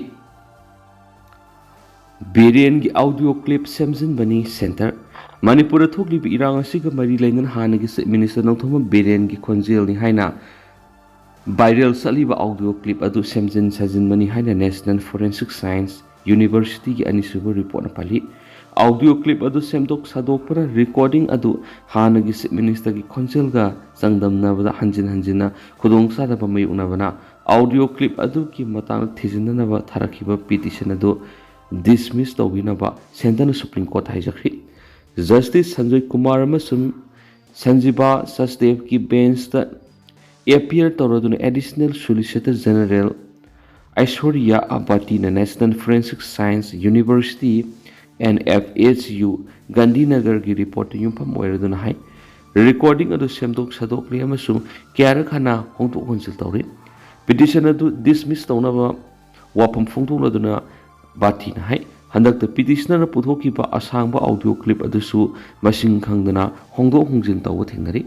ꯕꯤꯔꯦꯟꯒꯤ ꯑꯥꯎꯗꯤꯑꯣ ꯀ꯭ꯂꯤꯞ ꯁꯦꯝꯖꯤꯟꯕꯅꯤ ꯁꯦꯟꯇꯔ꯫ ꯃꯅꯤꯄꯨꯔꯗ ꯊꯣꯛꯂꯤꯕ ꯏꯔꯥꯡ ꯑꯁꯤꯒ ꯃꯔꯤ ꯂꯩꯅꯅ ꯍꯥꯟꯅꯒꯤ ꯆꯤꯐ ꯃꯤꯅꯤꯁꯇꯔ ꯅꯣꯡꯊꯣꯝꯕꯝ ꯕꯤꯔꯦꯟꯒꯤ ꯈꯣꯟꯖꯦꯜꯅꯤ ꯍꯥꯏꯅ ꯚꯥꯏꯔꯦꯜ ꯆꯠꯂꯤꯕ ꯑꯥꯎꯗꯤꯑꯣ ꯀ꯭ꯂꯤꯞ ꯑꯗꯨ ꯁꯦꯝꯖꯤꯟ ꯁꯥꯖꯤꯟꯕꯅꯤ ꯍꯥꯏꯅ ꯅꯦꯁꯅꯦꯜ ꯐꯣꯔꯦꯟꯁꯤꯛ ꯁꯥꯏꯟꯁ ꯌꯨꯅꯤꯚꯔꯁꯤꯇꯤꯒꯤ ꯑꯅꯤꯁꯨꯕ ꯔꯤꯄꯣꯔꯠꯅ ꯄꯜꯂꯤ꯫ ꯑꯥꯎꯗꯤꯑꯣ ꯀ꯭ꯂꯤꯞ ꯑꯗꯨ ꯁꯦꯝꯗꯣꯛ ꯁꯥꯗꯣꯛꯄꯅ ꯔꯦꯀꯣꯔꯗꯤꯡ ꯑꯗꯨ ꯍꯥꯟꯅꯒꯤ ꯆꯤꯐ ꯃꯤꯅꯤꯁꯇꯔꯒꯤ ꯈꯣꯟꯖꯦꯜꯒ ꯆꯥꯡꯗꯝꯅꯕꯗ ꯍꯟꯖꯤꯟ ꯍꯟꯖꯤꯟꯅ ꯈꯨꯗꯣꯡꯆꯥꯗꯕ ꯃꯥꯌꯣꯛꯅꯕꯅ ꯑꯥꯎꯗꯤꯑꯣ ꯀ꯭ꯂꯤꯞ ꯑꯗꯨꯒꯤ ꯃꯇꯥꯡꯗ ꯊꯤꯖꯤꯟꯅꯅꯕ ꯊꯥꯔꯛꯈꯤꯕ ꯄꯤꯇꯤꯁꯟ ꯑꯗꯨ ꯗꯤꯁꯃꯤꯁ ꯇꯧꯕꯤꯅꯕ ꯁꯦꯟꯇꯔꯅ ꯁꯨꯄ꯭ꯔꯤꯝ ꯀꯣꯔꯠꯇ ꯍꯥꯏꯖꯈ꯭ꯔꯤ꯫ ꯖꯁꯇꯤꯁ ꯁꯟꯖꯣꯏ ꯀꯨꯃꯥꯔ ꯑꯃꯁꯨꯡ ꯁꯟꯖꯤꯕꯥ ꯁꯆꯗꯦꯕꯀꯤ ꯕꯦꯟꯁꯇ ꯑꯦꯄꯤꯌꯔ ꯇꯧꯔꯗꯨꯅ ꯑꯦꯗꯤꯁꯅꯦꯜ ꯁꯣꯂꯤꯁꯤꯇꯔ ꯖꯦꯅꯔꯦꯜ ꯑꯥꯏꯁꯣꯔꯤꯌꯥ ꯑꯕꯥꯇꯤꯅ national forensic science university, N F H U, ꯒꯥꯟꯙꯤꯅꯒꯔꯒꯤ ꯔꯤꯄꯣꯔꯠꯇ ꯌꯨꯝꯐꯝ ꯑꯣꯏꯔꯗꯨꯅ ꯍꯥꯏ, ꯔꯦꯀꯣꯔꯗꯤꯡ ꯑꯗꯨ ꯁꯦꯝꯗꯣꯛ ꯁꯥꯗꯣꯛꯂꯤ ꯑꯃꯁꯨꯡ ꯀꯌꯥꯔꯛ ꯍꯟꯅ ꯍꯣꯡꯗꯣꯛ ꯍꯣꯟꯖꯤꯜ ꯇꯧꯔꯤ꯫ Petition ꯑꯗꯨ dismiss ꯇꯧꯅꯕ ꯋꯥꯐꯝ ꯐꯣꯡꯗꯣꯛꯂꯗꯨꯅ ꯕꯥꯇꯤꯅ ꯍꯥꯏ, ꯍꯟꯗꯛꯇ petitionerꯅ ꯄꯨꯊꯣꯛꯈꯤꯕ ꯑꯁꯥꯡꯕ audio clip ꯑꯗꯨꯁꯨ ꯃꯁꯤꯡ ꯈꯪꯗꯅ ꯍꯣꯡꯗꯣꯛ ꯍꯣꯡꯖꯤꯟ ꯇꯧꯕ ꯊꯦꯡꯅꯔꯤ꯫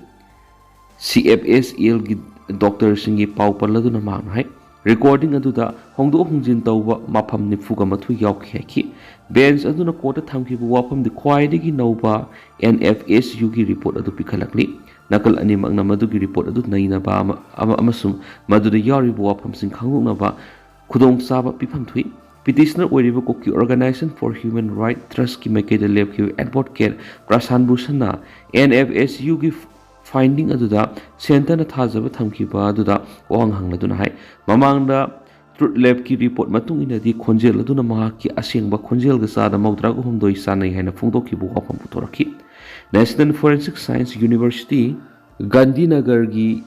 CFSLꯒꯤ doctorꯁꯤꯡꯒꯤ ꯄꯥꯎ ꯄꯜꯂꯗꯨꯅ ꯃꯍꯥꯛꯅ ꯍꯥꯏ, recording ꯑꯗꯨꯗ ꯍꯣꯡꯗꯣꯛ ꯍꯣꯡꯖꯤꯟ ꯇꯧꯕ ꯃꯐꯝ ꯅꯤꯐꯨꯒ ꯃꯥꯊꯣꯏ ꯌꯥꯎꯈꯤ ꯍꯥꯏꯈꯤ꯫ Bench ꯑꯗꯨꯅ courtꯇ ꯊꯝꯈꯤꯕ ꯋꯥꯐꯝꯗꯤ ꯈ꯭ꯋꯥꯏꯗꯒꯤ ꯅꯧꯕ NFSUꯒꯤ report ꯑꯗꯨ ꯄꯤꯈꯠꯂꯛꯂꯤ꯫ ꯅꯥꯀꯜ ꯑꯅꯤꯃꯛꯅ ꯃꯗꯨꯒꯤ report ꯑꯗꯨ ꯅꯩꯅꯕ ꯑꯃ, ꯑꯃ, ꯑꯃꯁꯨꯡ ꯃꯗꯨꯗ ꯌꯥꯎꯔꯤꯕ ꯋꯥꯐꯝꯁꯤꯡ ꯈꯪꯗꯣꯛꯅꯕ ꯈꯨꯗꯣꯡꯆꯥꯕ ꯄꯤꯐꯝ ꯊꯣꯛꯏ꯫ Petitioner ꯑꯣꯏꯔꯤꯕ Kuki Organisation for Human Rights Trustꯀꯤ ꯃꯥꯏꯀꯩꯗ ꯂꯦꯞꯈꯤꯕ advocate ꯄ꯭ꯔꯁꯥꯟ ꯚꯨꯁꯟꯅ NFSUꯒꯤ finding ꯑꯗꯨꯗ centreꯅ ꯊꯥꯖꯕ ꯊꯝꯈꯤꯕ ꯑꯗꯨꯗ ꯋꯥꯍꯪ ꯍꯪꯂꯗꯨꯅ ꯍꯥꯏ, ꯃꯃꯥꯡꯗ Truth Labꯀꯤ report ꯃꯇꯨꯡ ꯏꯟꯅꯗꯤ ꯈꯣꯟꯖꯦꯜ ꯑꯗꯨꯅ ꯃꯍꯥꯛꯀꯤ ꯑꯁꯦꯡꯕ ꯈꯣꯟꯖꯦꯜꯒ ꯆꯥꯗ ꯃꯧꯗ꯭ꯔꯥꯒ ꯍꯨꯝꯗꯣꯏ ꯆꯥꯟꯅꯩ ꯍꯥꯏꯅ ꯐꯣꯡꯗꯣꯛꯈꯤꯕ ꯋꯥꯐꯝ ꯄꯨꯊꯣꯔꯛꯈꯤ꯫ National Forensic Science University, ꯒꯥꯟꯙꯤꯅꯒꯔꯒꯤ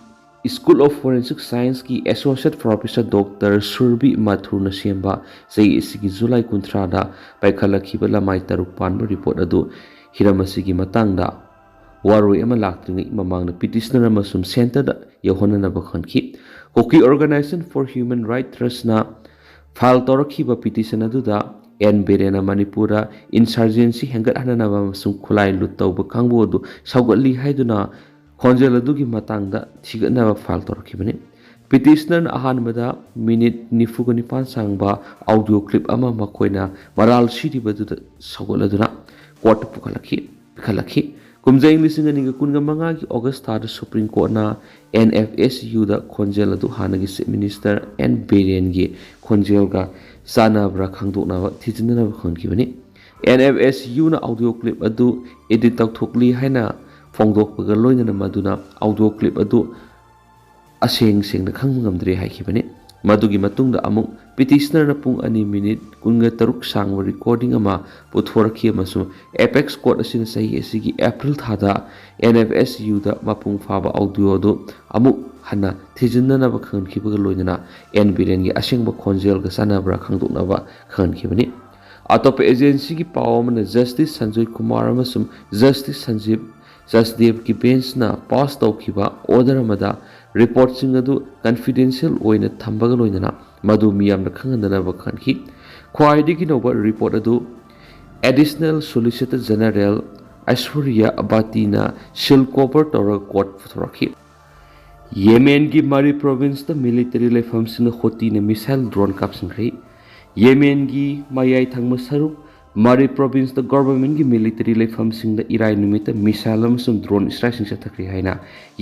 School of Forensic Scienceꯀꯤ Associate Professor Doctor ꯁꯨꯔꯕꯤ ꯃꯥꯊꯨꯔꯅ ꯁꯦꯝꯕ ꯆꯍꯤ ꯑꯁꯤꯒꯤ ꯖꯨꯂꯥꯏ ꯀꯨꯟꯊ꯭ꯔꯥꯗ ꯄꯥꯏꯈꯠꯂꯛꯈꯤꯕ ꯂꯃꯥꯏ ꯇꯔꯨꯛ ꯄꯥꯟꯕ report ꯑꯗꯨ ꯍꯤꯔꯝ ꯑꯁꯤꯒꯤ ꯃꯇꯥꯡꯗ ꯋꯥꯔꯣꯏ ꯑꯃ ꯂꯥꯛꯇ꯭ꯔꯤꯉꯩ ꯃꯃꯥꯡꯗ petitioner ꯑꯃꯁꯨꯡ centreꯗ ꯌꯧꯍꯟꯅꯅꯕ ꯈꯟꯈꯤ꯫ Kuki Organisation for Human Rights Trustꯅ file ꯇꯧꯔꯛꯈꯤꯕ petition ꯑꯗꯨꯗ ꯑꯦꯟ ꯕꯤꯔꯦꯟꯅ ꯃꯅꯤꯄꯨꯔꯗ insurgency ꯍꯦꯟꯒꯠꯍꯟꯅꯅꯕ ꯑꯃꯁꯨꯡ ꯈꯨꯠꯂꯥꯏ ꯂꯨꯠ ꯇꯧꯕ ꯀꯥꯡꯕꯨ ꯑꯗꯨ ꯁꯧꯒꯠꯂꯤ ꯍꯥꯏꯗꯨꯅ ꯈꯣꯟꯖꯦꯜ ꯑꯗꯨꯒꯤ ꯃꯇꯥꯡꯗ ꯊꯤꯒꯠꯅꯕ file ꯇꯧꯔꯛꯈꯤꯕꯅꯤ꯫ Petitionerꯅ ꯑꯍꯥꯟꯕꯗ minute ꯅꯤꯐꯨꯒ ꯅꯤꯄꯥꯟ ꯁꯥꯡꯕ audio clip ꯑꯃ ꯃꯈꯣꯏꯅ ꯃꯔꯥꯜ ꯁꯤꯔꯤꯕꯗꯨꯗ ꯁꯧꯒꯠꯂꯗꯨꯅ courtꯇ ꯄꯨꯈꯠꯂꯛꯈꯤ, ꯄꯤꯈꯠꯂꯛꯈꯤ꯫ ꯀꯨꯝꯖꯥ ꯏꯪ ꯂꯤꯁꯤꯡ ꯑꯅꯤꯒ ꯀꯨꯟꯒ ꯃꯉꯥꯒꯤ August ꯊꯥꯗ Supreme Courtꯅ NFSUꯗ ꯈꯣꯟꯖꯦꯜ ꯑꯗꯨ ꯍꯥꯟꯅꯒꯤ Chief Minister ꯑꯦꯟ ꯕꯤꯔꯦꯟꯒꯤ ꯈꯣꯟꯖꯦꯜꯒ ꯆꯥꯟꯅꯕ꯭ꯔꯥ ꯈꯪꯗꯣꯛꯅꯕ ꯊꯤꯖꯤꯟꯅꯅꯕ ꯈꯪꯈꯤꯕꯅꯤ꯫ NFSUꯅ audio clip ꯑꯗꯨ edit ꯇꯧꯊꯣꯛꯂꯤ ꯍꯥꯏꯅ ꯐꯣꯡꯗꯣꯛꯄꯒ ꯂꯣꯏꯅꯅ ꯃꯗꯨꯅ audio clip ꯑꯗꯨ ꯑꯁꯦꯡ ꯁꯦꯡꯅ ꯈꯪꯕ ꯉꯝꯗ꯭ꯔꯦ ꯍꯥꯏꯈꯤꯕꯅꯤ꯫ ꯃꯗꯨꯒꯤ ꯃꯇꯨꯡꯗ ꯑꯃꯨꯛ petitionerꯅ ꯄꯨꯡ ꯑꯅꯤ minute ꯀꯨꯟꯒ ꯇꯔꯨꯛ ꯁꯥꯡꯕ recording ꯑꯃ ꯄꯨꯊꯣꯔꯛꯈꯤ ꯑꯃꯁꯨꯡ apex court ꯑꯁꯤꯅ ꯆꯍꯤ ꯑꯁꯤꯒꯤ April ꯊꯥꯗ NFSUꯗ ꯃꯄꯨꯡ ꯐꯥꯕ audio ꯑꯗꯨ ꯑꯃꯨꯛ ꯍꯟꯅ ꯊꯤꯖꯤꯟꯅꯅꯕ ꯈꯪꯍꯟꯈꯤꯕꯒ ꯂꯣꯏꯅꯅ ꯑꯦꯟ ꯕꯤꯔꯦꯟꯒꯤ ꯑꯁꯦꯡꯕ ꯈꯣꯟꯖꯦꯜꯒ ꯆꯥꯟꯅꯕ꯭ꯔꯥ ꯈꯪꯗꯣꯛꯅꯕ ꯈꯪꯍꯟꯈꯤꯕꯅꯤ꯫ ꯑꯇꯣꯞꯄ agencyꯒꯤ ꯄꯥꯎ ꯑꯃꯅ Justice ꯁꯟꯖꯣꯏ ꯀꯨꯃꯥꯔ ꯑꯃꯁꯨꯡ Justice ꯁꯟꯖꯤꯕ ꯁꯆꯗꯦꯕꯀꯤ benchꯅ pass ꯇꯧꯈꯤꯕ order ꯑꯃꯗ ꯔꯤꯄꯣꯔꯠꯁꯤꯡ ꯑꯗꯨ ꯀꯟꯐꯤꯗꯦꯟꯁꯤꯌꯦꯜ ꯑꯣꯏꯅ ꯊꯝꯕꯒ ꯂꯣꯏꯅꯅ ꯃꯗꯨ ꯃꯤꯌꯥꯝꯅ ꯈꯪꯍꯟꯗꯅꯕ ꯈꯟꯈꯤ꯫ ꯈ꯭ꯋꯥꯏꯗꯒꯤ ꯅꯧꯕ ꯔꯤꯄꯣꯔꯠ ꯑꯗꯨ Additional Solicitor General ꯑꯥꯏꯁꯣꯔꯤꯌꯥ ꯑꯕꯥꯇꯤꯅ seal cover ꯇꯧꯔꯒ ꯀꯣꯔꯠ ꯄꯨꯊꯣꯔꯛꯈꯤ꯫ ꯌꯦꯃꯦꯟꯒꯤ ꯃꯥꯔꯤꯕ ꯄ꯭ꯔꯣꯚꯤꯟꯁꯇ ꯃꯤꯂꯤꯇꯔꯤ ꯂꯩꯐꯝꯁꯤꯡꯗ ꯍꯨꯇꯤꯅ ꯃꯤꯁꯥꯏꯜ ꯗ꯭ꯔꯣꯟ ꯀꯥꯞꯁꯤꯟꯈ꯭ꯔꯦ꯫ ꯌꯦꯃꯦꯟꯒꯤ ꯃꯌꯥꯏ ꯊꯪꯕ ꯁꯔꯨꯛ ꯃꯥꯔꯤꯕ ꯄ꯭ꯔꯣꯚꯤꯟꯁꯇ ꯒꯣꯚꯔꯟꯃꯦꯟꯠꯀꯤ ꯃꯤꯂꯤꯇꯔꯤ ꯂꯩꯐꯝꯁꯤꯡꯗ ꯏꯔꯥꯏ ꯅꯨꯃꯤꯠꯇ ꯃꯤꯁꯥꯏꯜ ꯑꯃꯁꯨꯡ ꯗ꯭ꯔꯣꯟ ꯁ꯭ꯇ꯭ꯔꯥꯏꯛꯁꯤꯡ ꯆꯠꯊꯈ꯭ꯔꯦ ꯍꯥꯏꯅ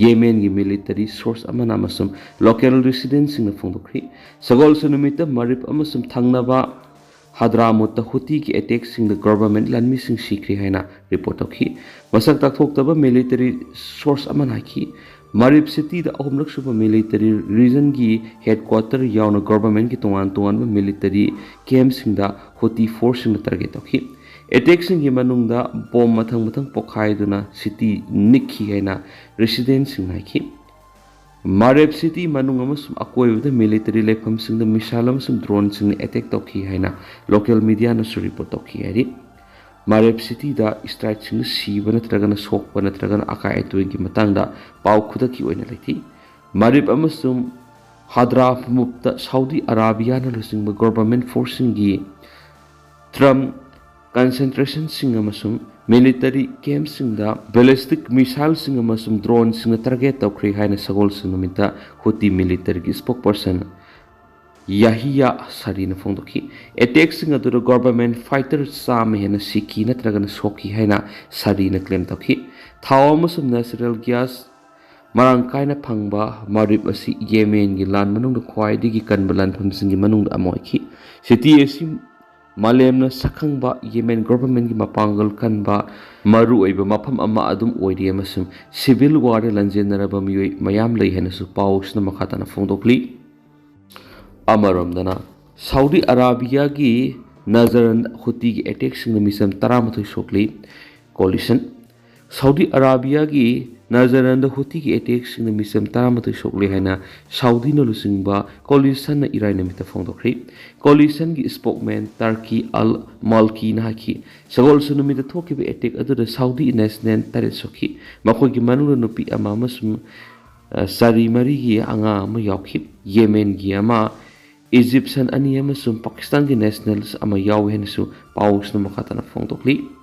ꯌꯦꯃꯦꯟꯒꯤ ꯃꯤꯂꯤꯇꯔꯤ ꯁꯣꯔꯁ ꯑꯃꯅ ꯑꯃꯁꯨꯡ ꯂꯣꯀꯦꯜ ꯔꯦꯁꯤꯗꯦꯟꯠꯁꯤꯡꯅ ꯐꯣꯡꯗꯣꯛꯈ꯭ꯔꯤ꯫ ꯁꯒꯣꯜꯁꯦꯟ ꯅꯨꯃꯤꯠꯇ ꯃꯥꯔꯤꯕ ꯑꯃꯁꯨꯡ ꯊꯪꯅꯕ ꯍꯗ꯭ꯔꯥꯃꯨꯠꯇ ꯍꯨꯇꯤꯒꯤ ꯑꯦꯇꯦꯛꯁꯤꯡꯗ ꯒꯣꯚꯔꯟꯃꯦꯟꯠ ꯂꯥꯟꯃꯤꯁꯤꯡ ꯁꯤꯈ꯭ꯔꯦ ꯍꯥꯏꯅ ꯔꯤꯄꯣꯔꯠ ꯇꯧꯈꯤ꯫ ꯃꯁꯛ ꯇꯥꯛꯊꯣꯛꯇꯕ ꯃꯤꯂꯤꯇꯔꯤ ꯁꯣꯔꯁ ꯑꯃꯅ ꯍꯥꯏꯈꯤ, ꯃꯥꯔꯤꯕ ꯁꯤꯇꯤꯗ ꯑꯍꯨꯝꯂꯛ ꯁꯨꯕ ꯃꯤꯂꯤꯇꯔꯤ ꯔꯤꯖꯟꯒꯤ ꯍꯦꯗꯀ꯭ꯋꯥꯇꯔ ꯌꯥꯎꯅ ꯒꯣꯚꯔꯟꯃꯦꯟꯠꯀꯤ ꯇꯣꯉꯥꯟ ꯇꯣꯉꯥꯟꯕ ꯃꯤꯂꯤꯇꯔꯤ ꯀꯦꯝꯞꯁꯤꯡꯗ ꯍꯨꯇꯤ ꯐꯣꯔꯁꯁꯤꯡꯅ ꯇꯥꯔꯒꯦꯠ ꯇꯧꯈꯤ꯫ ꯑꯦꯇꯦꯛꯁꯤꯡꯒꯤ ꯃꯅꯨꯡꯗ ꯕꯣꯝ ꯃꯊꯪ ꯃꯊꯪ ꯄꯣꯈꯥꯏꯗꯨꯅ ꯁꯤꯇꯤ ꯅꯤꯛꯈꯤ ꯍꯥꯏꯅ ꯔꯦꯁꯤꯗꯦꯟꯠꯁꯤꯡꯅ ꯍꯥꯏꯈꯤ꯫ ꯃꯥꯔꯦꯕ ꯁꯤꯇꯤ ꯃꯅꯨꯡ ꯑꯃꯁꯨꯡ ꯑꯀꯣꯏꯕꯗ ꯃꯤꯂꯤꯇꯔꯤ ꯂꯩꯐꯝꯁꯤꯡꯗ ꯃꯤꯁꯥꯏꯜ ꯑꯃꯁꯨꯡ ꯗ꯭ꯔꯣꯟꯁꯤꯡꯅ ꯑꯦꯇꯦꯛ ꯇꯧꯈꯤ ꯍꯥꯏꯅ ꯂꯣꯀꯦꯜ ꯃꯤꯗꯤꯌꯥꯅꯁꯨ ꯔꯤꯄꯣꯔꯠ ꯇꯧꯈꯤ ꯍꯥꯏꯔꯤ꯫ ꯃꯥꯔꯦꯕ ꯁꯤꯇꯤꯗ ꯁ꯭ꯇ꯭ꯔꯥꯏꯛꯁꯤꯡꯗ ꯁꯤꯕ ꯅꯠꯇ꯭ꯔꯒꯅ ꯁꯣꯛꯄ ꯅꯠꯇ꯭ꯔꯒꯅ ꯑꯀꯥꯏ ꯑꯇꯣꯏꯒꯤ ꯃꯇꯥꯡꯗ ꯄꯥꯎ ꯈꯨꯗꯛꯀꯤ ꯑꯣꯏꯅ ꯂꯩꯇꯦ꯫ ꯃꯥꯔꯤꯕ ꯑꯃꯁꯨꯡ ꯍꯗ꯭ꯔꯥꯃꯨꯠꯇ ꯁꯥꯎꯗꯤ ꯑꯔꯥꯕꯤꯌꯥꯅ ꯂꯨꯆꯤꯡꯕ ꯒꯣꯚꯔꯟꯃꯦꯟꯠ ꯐꯣꯔꯁꯁꯤꯡꯒꯤ ꯇ꯭ꯔꯝ ꯀꯟꯁꯦꯟꯇ꯭ꯔꯦꯁꯟꯁꯤꯡ ꯑꯃꯁꯨꯡ ꯃꯤꯂꯤꯇꯔꯤ ꯀꯦꯝꯞꯁꯤꯡꯗ ꯕꯦꯂꯤꯁꯇꯤꯛ ꯃꯤꯁꯥꯏꯜꯁꯤꯡ ꯑꯃꯁꯨꯡ ꯗ꯭ꯔꯣꯟꯁꯤꯡꯅ ꯇꯥꯔꯒꯦꯠ ꯇꯧꯈ꯭ꯔꯦ ꯍꯥꯏꯅ ꯁꯒꯣꯜꯁꯦꯟ ꯅꯨꯃꯤꯠꯇ ꯍꯨꯇꯤ ꯃꯤꯂꯤꯇꯔꯤꯒꯤ ꯁ꯭ꯄꯣꯛꯄꯔꯁꯟ ꯌꯥꯍꯤꯌꯥ ꯁꯥꯔꯤꯅ ꯐꯣꯡꯗꯣꯛꯈꯤ꯫ ꯑꯦꯇꯦꯛꯁꯤꯡ ꯑꯗꯨꯗ ꯒꯣꯚꯔꯟꯃꯦꯟꯠ ꯐꯥꯏꯇꯔ ꯆꯥꯝꯃ ꯍꯦꯟꯅ ꯁꯤꯈꯤ ꯅꯠꯇ꯭ꯔꯒꯅ ꯁꯣꯛꯈꯤ ꯍꯥꯏꯅ ꯁꯥꯔꯤꯅ ꯀ꯭ꯂꯦꯝ ꯇꯧꯈꯤ꯫ ꯊꯥꯎ ꯑꯃꯁꯨꯡ ꯅꯦꯆꯔꯦꯜ ꯒ꯭ꯌꯥꯁ ꯃꯔꯥꯡ ꯀꯥꯏꯅ ꯐꯪꯕ ꯃꯥꯔꯤꯕ ꯑꯁꯤ ꯌꯦꯃꯦꯟꯒꯤ ꯂꯥꯟ ꯃꯅꯨꯡꯗ ꯈ꯭ꯋꯥꯏꯗꯒꯤ ꯀꯟꯕ ꯂꯥꯟꯐꯝꯁꯤꯡꯒꯤ ꯃꯅꯨꯡꯗ ꯑꯃ ꯑꯣꯏꯈꯤ꯫ ꯁꯤꯇꯤ ꯑꯁꯤ ꯃꯥꯂꯦꯝꯅ ꯁꯛꯈꯪꯕ ꯌꯦꯃꯦꯟ ꯒꯣꯚꯔꯟꯃꯦꯟꯠꯀꯤ ꯃꯄꯥꯡꯒꯜ ꯀꯟꯕ ꯃꯔꯨꯑꯣꯏꯕ ꯃꯐꯝ ꯑꯃ ꯑꯗꯨꯝ ꯑꯣꯏꯔꯤ ꯑꯃꯁꯨꯡ ꯁꯤꯚꯤꯜ ꯋꯥꯔꯗ ꯂꯥꯟꯖꯦꯟꯅꯔꯕ ꯃꯤꯑꯣꯏ ꯃꯌꯥꯝ ꯂꯩ ꯍꯥꯏꯅꯁꯨ ꯄꯥꯎꯁꯤꯅ ꯃꯈꯥ ꯇꯥꯅ ꯐꯣꯡꯗꯣꯛꯂꯤ꯫ ꯑꯃꯔꯣꯝꯗꯅ ꯁꯥꯎꯗꯤ ꯑꯔꯥꯕꯤꯌꯥꯒꯤ ꯅꯖꯔꯟ ꯍꯨꯇꯤꯒꯤ ꯑꯦꯇꯦꯛꯁꯤꯡꯅ ꯃꯤꯆꯝ ꯇꯔꯥꯃꯥꯊꯣꯏ ꯁꯣꯛꯂꯤ꯫ ꯀꯣꯂꯤꯁꯟ ꯁꯥꯎꯗꯤ ꯑꯔꯥꯕꯤꯌꯥꯒꯤ ꯅꯖꯔꯟꯗ ꯍꯨꯇꯤꯒꯤ ꯑꯦꯇꯦꯛꯁꯤꯡꯅ ꯃꯤꯆꯝ ꯇꯔꯥꯃꯥꯊꯣꯏ ꯁꯣꯛꯂꯦ ꯍꯥꯏꯅ ꯁꯥꯎꯗꯤꯅ ꯂꯨꯆꯤꯡꯕ ꯀꯣꯂꯤꯁꯟꯅ ꯏꯔꯥꯏ ꯅꯨꯃꯤꯠꯇ ꯐꯣꯡꯗꯣꯛꯈ꯭ꯔꯤ꯫ ꯀꯣꯂꯤꯁꯟꯒꯤ ꯁ꯭ꯄꯣꯛꯃꯦꯟ ꯇꯔꯀꯤ ꯑꯜ ꯃꯥꯜꯀꯤꯅ ꯍꯥꯏꯈꯤ, ꯁꯒꯣꯜꯁꯦꯟ ꯅꯨꯃꯤꯠꯇ ꯊꯣꯛꯈꯤꯕ ꯑꯦꯇꯦꯛ ꯑꯗꯨꯗ ꯁꯥꯎꯗꯤ ꯅꯦꯁꯅꯦꯜ ꯇꯔꯦꯠ ꯁꯣꯛꯈꯤ, ꯃꯈꯣꯏꯒꯤ ꯃꯅꯨꯡꯗ ꯅꯨꯄꯤ ꯑꯃ ꯑꯃꯁꯨꯡ ꯆꯥꯔꯤ ꯃꯔꯤꯒꯤ ꯑꯉꯥꯡ ꯑꯃ ꯌꯥꯎꯈꯤ꯫ ꯌꯦꯃꯦꯟꯒꯤ ꯑꯃ, ꯏꯖꯤꯞꯁꯤꯌꯟ ꯑꯅꯤ ꯑꯃꯁꯨꯡ ꯄꯥꯀꯤꯁꯇꯥꯟꯒꯤ ꯅꯦꯁꯅꯦꯜꯁ ꯑꯃ ꯌꯥꯎꯏ ꯍꯥꯏꯅꯁꯨ ꯄꯥꯎꯁꯤꯅ ꯃꯈꯥ ꯇꯥꯅ ꯐꯣꯡꯗꯣꯛꯂꯤ꯫